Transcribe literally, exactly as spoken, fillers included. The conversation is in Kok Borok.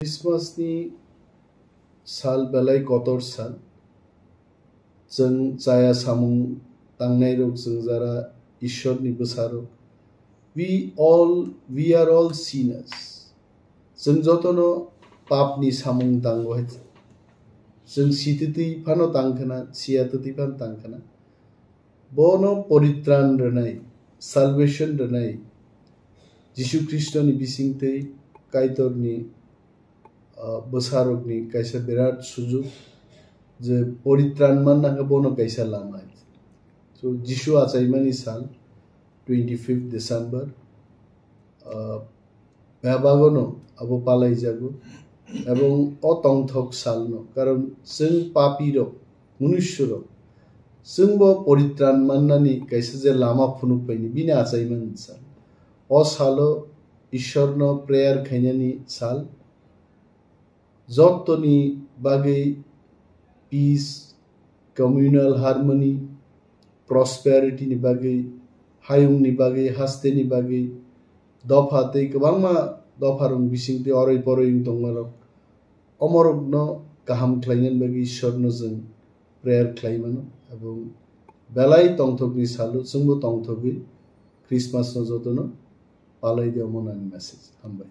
Christmas ni sal belai kotor sal. Chwng chaya samung tangnai rok, chwng jara Ishwar ni bwsa rok. We all, we are all sinners. Chwng jotono pap ni samung tango hai. Chwng sititwi phano tangkhana, siya titwi phano tangkhana. Bono poritran rwnai, salvation rwnai, Jisu Khristo ni bisingtwi Kaitor ni ah, bwsarokni kaisa birat sujuk je poritran manna hwnkhe bono kaisa lama. So, Jisu achaimani sal, twenty-fifth December, ah, bebagono abo palaijago, ebong o tongthok salno, karon chwng papirok, munushorok, chwngbo poritran mannani kaisa je lama phunukpaini, bini achaimani sal. O salo Ishwarno prayer khainani sal, jottoni bagwi peace, communal harmony, prosperity ni bagwi, hayungni bagwi, hasteni bagwi, dopha tei kwbangma dopharokni bisingtwi oroi poroi wng tongmarok, omorokno kaham khlainani bagwi Ishwarno chwng prayer khlai mano, ebong belai tongthokni salo chwngbo tongthogwi Christmas no jotono palai di, omo nani message. Hambai.